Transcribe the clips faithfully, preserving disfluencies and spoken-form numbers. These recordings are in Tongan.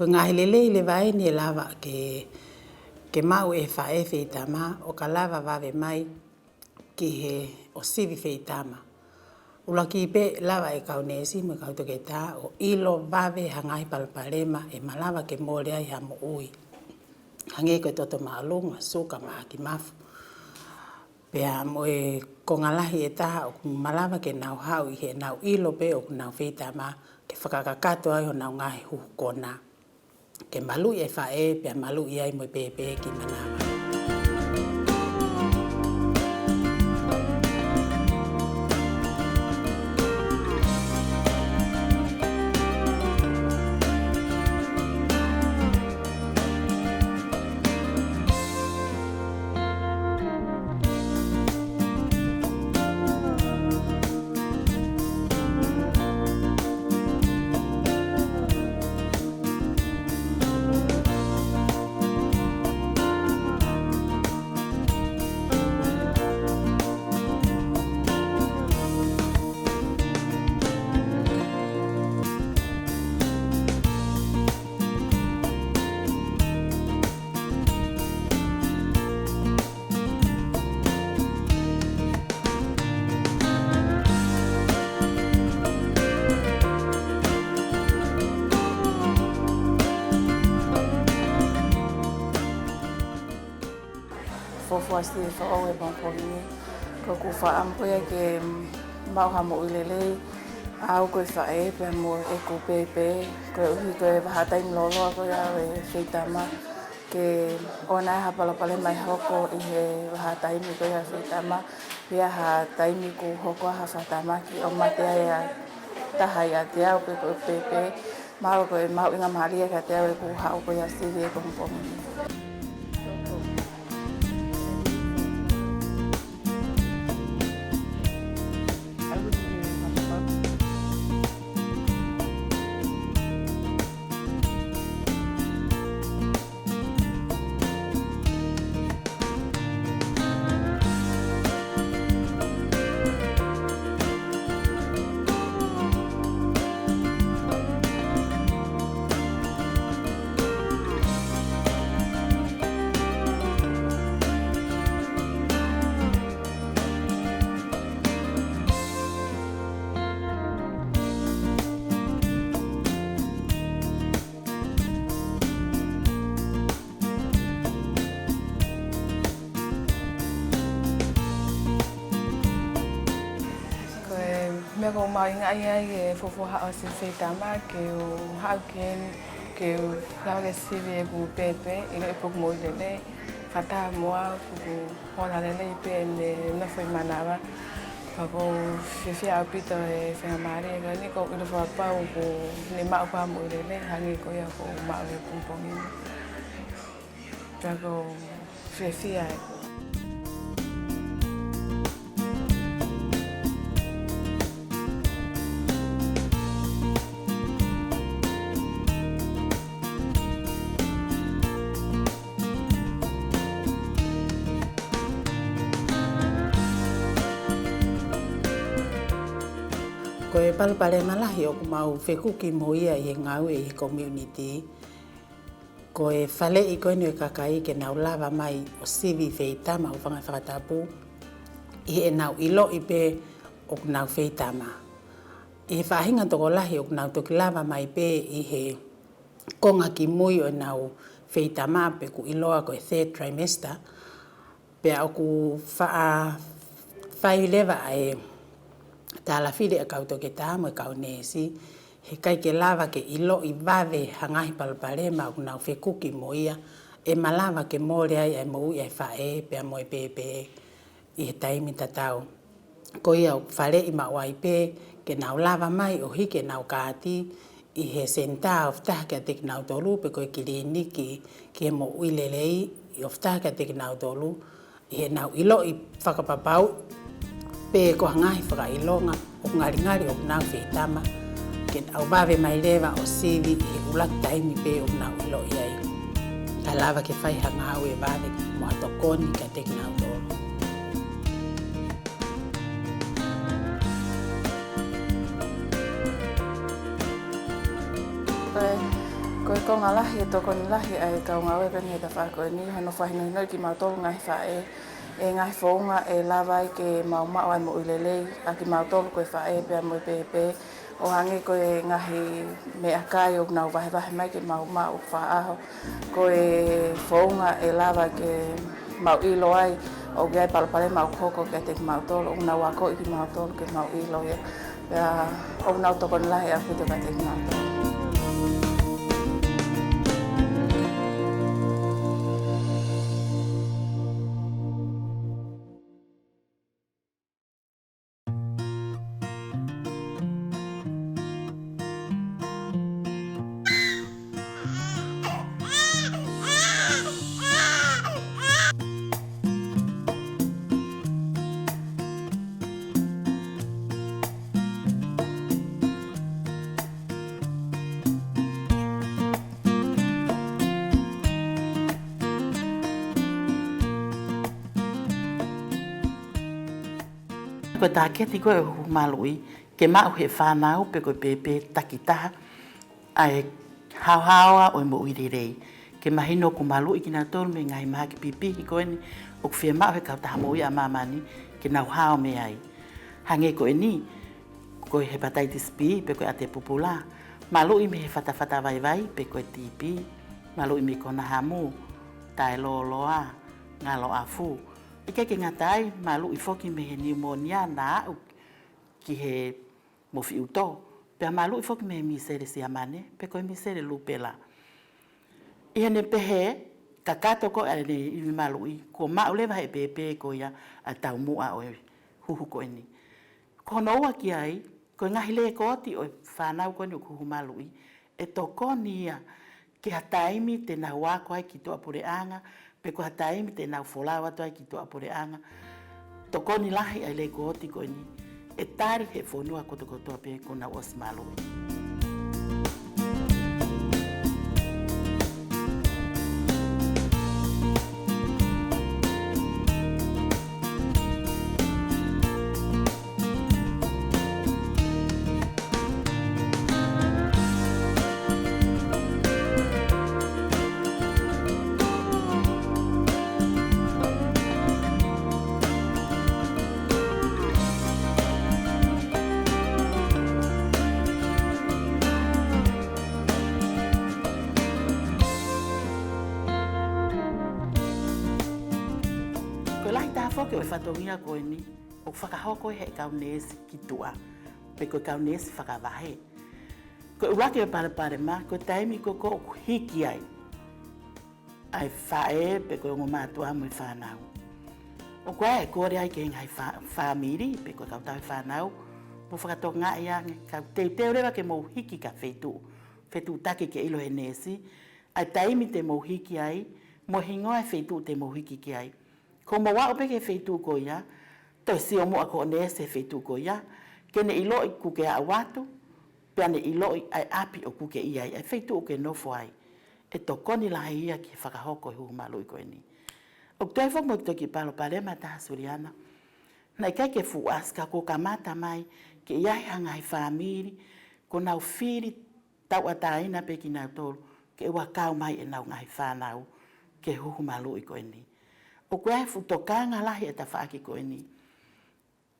Ko e ngaahi lelei leva eni ʻe lava ke, ke maʻu ʻe he faʻē feitama ʻo ka lava vave mai ki he ʻosivi feitama. ʻUluaki pē, lava e kau neesi mo e kau toketā ʻo ʻilo vave ha ngaahi palopalema ʻe malava ke mole ai ha moʻui. Hangē ko e toto māʻolunga, suka, mahaki mafu. Pea mo e konga lahi ʻe taha ʻoku malava ke nau haʻu ʻi heʻenau ʻilo pē ʻoku nau feitama ke fakakakato ai honau ngaahi huhu kona. Ke maluʻi e faʻē, pea maluʻi ai mo e pēpē ki manava. Fuofua Sivi Foʻou he pongipongi ni. Ko ʻeku fakaʻamu ko ia ke maʻu ha moʻui lelei, au ko e faʻē pea mo ʻeku pēpē, koeʻuhi ko e vahaʻa taimi lōloa ko ia ʻo e feitama, ke ʻoua naʻa ʻi ai ha palopalema ʻe hoko ʻi he vahaʻa taimi ko ia ʻo e feitama, pea ha taimi kuo hoko ai ha fakatamaki ʻo mate ai ha taha ʻiate au pe ko e pēpē. Mālō, ko e mahuʻingamālie kiate au ʻeku haʻu ko ia ʻo sivi he pongipongi ni. Ko e meʻa ʻoku ou mahuʻingaʻia ai he fuofua haʻu ʻo sivi feitama, ke u haʻu ki heni, ke u lava ke sivi ʻeku pēpē, ʻiloʻi pe ʻoku moʻui lelei, fakataha mo au pe ʻoku hola lelei pē ʻene nofo ʻi manava. Pea ʻoku ou fiefia ʻaupito he faingamālie ko eni, ʻoku ou ʻilo fakapapau ʻoku ne maʻu pē ha moʻui lelei, hangē ko ia ʻoku ou maʻu he pongipongi ni. Pea ʻoku ou fiefia ai. Ko e palopalema lahi ʻoku mau fekuki mo ia ʻi he ngāue ʻi he community, ko e faleʻi ko eni ʻo e kakai ke nau lava mai ʻo sivi feitama ʻo fanga fakatapu, ʻi heʻenau ʻiloʻi pē ʻoku nau feitama. ʻI he faʻahinga tokolahi ʻoku nau toki lava mai pē ʻi he konga kimui ʻo ʻenau feitama pe ʻoku ʻiloa ko e third trimester, pea ʻoku faʻa fai leva ʻa e tālafili ʻa e kau toketā mo e kau neesi, heʻikai ke lava ke ʻiloʻi vave ha ngaahi palopalema ʻoku nau fekuki mo ia, ʻe malava ke mole ai ʻa e moʻui ʻa e faʻē pea mo e pēpē ʻi he taimi tatau. Ko ia ʻoku faleʻi maʻu ai pē ke nau lava mai ʻo hiki ʻenau kaati ʻi he senitā ʻoku taha kiate kinautolu pe ko e kiliniki ki he moʻui lelei ʻoku taha kiate kinautolu, ʻi heʻenau ʻiloʻi fakapapau pe ko ha ngaahi fakaʻilonga ʻoku ngalingali ʻoku nau feitama, ke nau vave mai leva ʻo sivi ʻi he ʻuluaki taimi pē ʻoku nau ʻiloʻi ai, kae lava ke fai ha ngāue vave mo ha tokoni kiate kinautolu. Ko e, ko Konga lahi e tokoni lahi ʻa e kau ngāue ko eni he tafaʻaki ko eni, hono fakahinohinoʻi kimautolu ngaahi faʻē, ʻa e ngaahi founga ʻe lava ai ke mau maʻu ai moʻui lelei, ʻa kimautolu ko e faʻē pea mo e pēpē, ʻo hangē ko e ngaahi meʻakai ʻoku nau vahevahe mai ke mau maʻu fakaʻaho, ko e founga ʻe lava ke mau ʻilo ai ʻoku ʻi ai e palopalema ʻoku hoko kiate kimautolu, ʻoku nau akoʻi kimautolu ke mau ʻilo ia. Pea ʻoku nau tokoni lahi ʻaupito kiate kimautolu. Ko e tāketi ko ē ʻo e huhu maluʻi, ke maʻu ʻe he fānau pe ko e pēpē takitaha ʻa e haohaoa ʻo e moʻui lelei. Ke mahino ʻoku maluʻi kinautolu mei he ngaahi mahaki pipihi ko eni ʻoku fiemaʻu ʻe he kautaha moʻui ʻa māmani ke nau hao mei ai. Hangē ko eni, ko e hepatitis B pe ko e ʻatepupula, maluʻi mei he fatafata vaivai pe ko e TB, maluʻi mei he kona hamu, taʻelōloa, ngalo ʻafu. ʻIkai ke ngata ai, maluʻi foki mei he niumonia naʻa aʻu ki he mofiʻuto, pea maluʻi foki mei he misele siamane, pe ko e misele lupela. ʻI heʻene pehē, kakato ko ē ʻene ivi maluʻi, kuo maʻu leva ʻe he pēpē ko ia ʻa e taumuʻa ʻo e huhu ko eni. Ko hono ua ki ai, ko e ngaahi lēkooti ʻo e fānau ko eni ʻoku huhu maluʻi, ʻe tokoni ia ki ha taimi te nau ako ai ki tuʻapuleʻanga, pe ko ha taimi te nau folau atu ai ki tuʻapuleʻanga. Tokoni lahi ʻa e lēkooti ko eni, ʻe tali ʻe he fonua kotokotoa pē kuo nau ʻosi maluʻi. Ko e lahi taha foki ʻo e fatongia ko eni, ʻoku fakahoko ʻe he kau neesi ki tuʻa, pe ko e kau neesi fakavahe. Ko e ʻuluaki ʻo e palopalema, ko e taimi ko ē ʻoku hiki ai ʻa e faʻē pe ko e ongo mātuʻa mo e fānau. ʻOku ʻi ai e kole ai ki he ngaahi fā-, fāmili pe ko e kautaha fānau, mou fakatokangaʻi ange, ka teuteu leva ke mou hiki ki ha feituʻu, fetuʻutaki ke ʻilo ʻe he neesi ʻa e taimi te mou hiki ai, mo e hingoa e feituʻu te mou hiki ki ai. Ko hoʻomou aʻu pē ki he feituʻu ko ia, toe sio muʻa ki hoʻo neesi he feituʻu ko ia, ke ne ʻiloʻi kuo ke aʻu atu, pea ne ʻiloʻi ʻa e ʻapi ʻoku ke ʻi ai, ʻa e feituʻu ʻoku ke nofo ai. ʻE tokoni lahi ia ki he fakahoko e huhu maluʻi ko eni. ʻOku toe foki mo e toki palopalema ʻe taha, Suliana. Naʻe ʻikai ke fuʻu ʻasi ka kuo kamata mai ke ʻi ai ha ngaahi fāmili, kuo nau fili tauʻatāina pē kinautolu, ke ʻoua ʻe kau mai ʻenau ngaahi fānau ki he huhu maluʻi ko eni. ʻOku ʻi ai e fuʻu tokanga lahi ʻa e tafaʻaki ko eni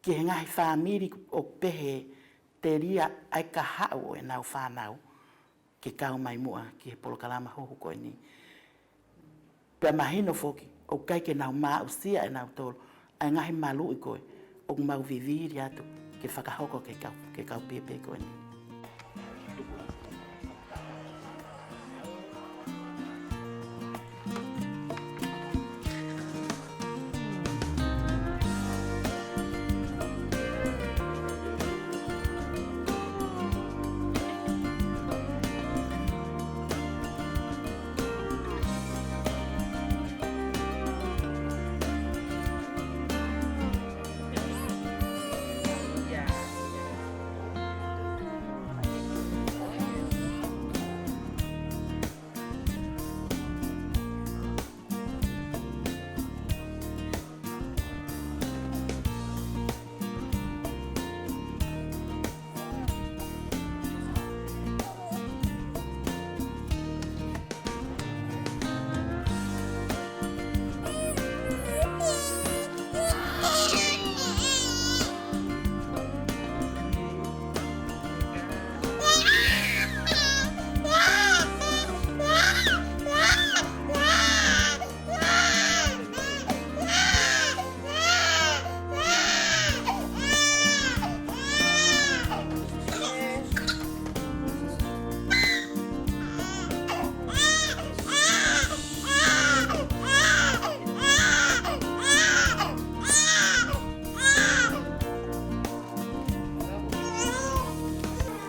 ki he ngaahi fāmili ʻoku pehē telia ʻa e kahaʻu ʻo ʻenau fānau ke kau mai muʻa ki he polokalama huhu ko eni. Pea mahino foki, ʻoku ʻikai ke nau maʻusia ʻe nautolu ʻa e ngaahi maluʻi ko ē ʻoku mau vivili atu ke fakahoko ki he kau, ki he kau pēpē ko eni.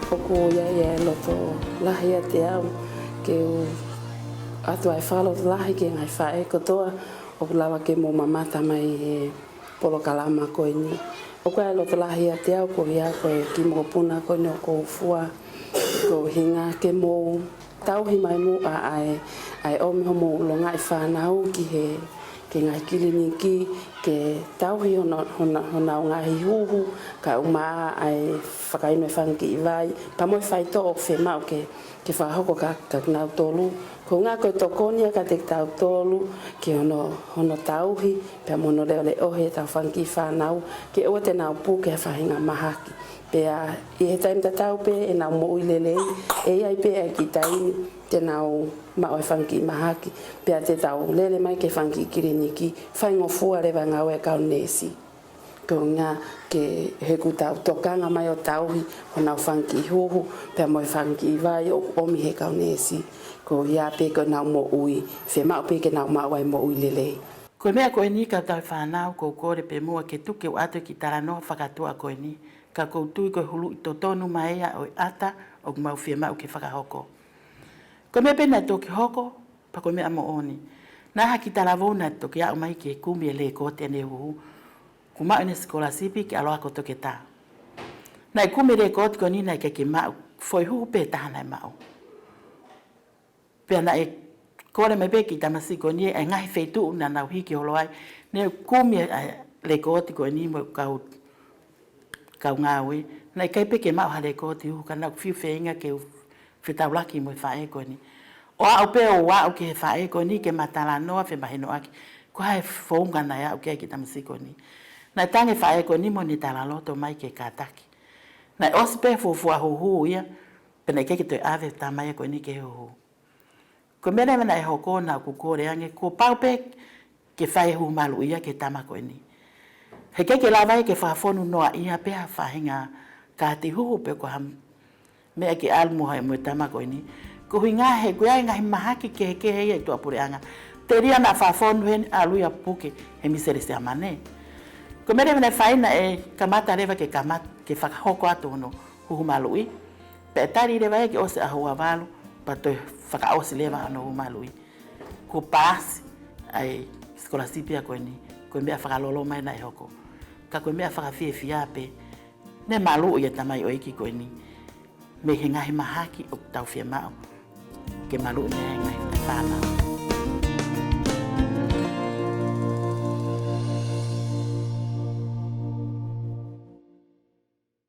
ʻOku ʻi ai e loto lahi ʻiate au ke u ʻoatu ʻa e fakalotolahi ki he ngaahi faʻē kotoa ʻoku lava ke mou mamata mai he polokalama ko eni. ʻOku ʻi ai e loto lahi ʻiate au ko ia ko e kiʻi mokopuna ko eni ʻoku ou fua, ko e ʻuhinga ke mou tauhi mai muʻa ʻa e, ʻa e ʻomi hoʻomou longaʻi fānau ki he, ki he ngaahi kiliniki, ke tauhi hono, hono, honau ngaahi huhu, kae ʻumaʻā ʻa e fakainu e fanga kiʻi vai, pea mo e faitoʻo ʻoku fiemaʻu ke, ke fakahoko kia, kia kinautolu. Ko e ʻuhinga ko e tokoni ia kiate kitautolu ki hono, hono tauhi, pea mo hono leʻoleʻohi ʻetau fanga kiʻi fānau, ke ʻoua te nau puke ha faʻahinga mahaki. Pea ʻi he taimi tatau pē ʻenau moʻui lelei, ʻe ʻi ai pē ʻa e kiʻi taimi te nau maʻu e fanga kiʻi mahaki, pea te tau lele mai ki he fanga kiʻi kiliniki, faingofua leva e ngāue ʻa e kau neesi. Ko e ʻuhinga ke, he ʻoku tau tokanga mai ʻo tauhi honau fanga kiʻi huhu, pea mo e fanga kiʻi vai ʻoku ʻomi he kau neesi. Ko ia pē ko ʻenau moʻui, fiemaʻu pē ke nau maʻu ai e moʻui lelei. Ko e meʻa ko eni kau tauhi fānau, ʻoku ou kole pē muʻa ke tuku ke u ʻoatu e kiʻi talanoa fakatuʻa ko eni, ka ʻoku ou tui ko e huluʻi totonu mai ia ʻo e ʻata ʻoku mau fiemaʻu ke fakahoko. Ko e meʻa pē naʻe toki hoko, pea ko e meʻa moʻoni. Naʻe ʻi ai ha kiʻi talavou naʻe toki aʻu mai ke kumi e lēkooti ʻene huhu, kuo maʻu ʻene sikolasipi ke ʻalu ʻo ako toketā. Naʻe kumi e lēkooti ko eni naʻe ʻikai ke maʻu foʻi huhu pē taha naʻe maʻu. Pea naʻe kole mai pē kiʻi tamasiʻi ko eni ʻa e ngaahi feituʻu naʻa nau hiki holo ai, ne kumi ʻa e lēkooti ko eni mo e kau, kau ngāue. Naʻe ʻikai pē ke maʻu ha lēkooti huhu, ka naʻa ku fiu feinga ke u fetaulaki mo e faʻē ko eni. ʻO aʻu pē ʻo aʻu ki he faʻē ko eni ke ma talanoa femahinoʻaki ko e hā e founga naʻe aʻu ki ai e kiʻi tamasiʻi ko eni. Naʻe tangi e faʻē ko eni mo ne talaloto mai ke kātaki. Naʻe ʻosi pē fuofua huhu ia, pea naʻe ʻikai ke toe ʻave e tama ia ko eni ki he huhu. Ko e meʻa leva naʻe hoko naʻa ku kole ange, kuo pau pē ke fai e huhu maluʻi ia ki he tama ko eni. He ʻikai ke lava ia ke fakafonu noaʻia pē ha faʻahinga kaati huhu pe ko ha meʻa ke ʻalu mo ha, mo e tama ko eni. Ko e ʻuhinga he ʻoku ʻi ai e ngaahi mahaki kehekehe ia ʻi tuʻapuleʻanga. Telia naʻa fakafonu heni, ʻalu ia ʻo puke he misele Siamane. Ko e meʻa leva naʻe fai naʻe kamata leva ke kamata, ke fakahoko atu hono huhu maluʻi. Pea ʻe tali leva ia ke ʻosi e ʻaho ua valu, pea toe fakaʻosi leva hono huhu maluʻi. Kuo paasi ʻa e sikolasipi ia ko eni, ko e meʻa fakaloloma ia naʻe hoko. Ka ko e meʻa fakafiefia pē, ne maluʻi e tamaioʻeiki ko eni mei he ngaahi mahaki ʻoku tau fiemaʻu ke maluʻi mei ai e ngaahi fānau.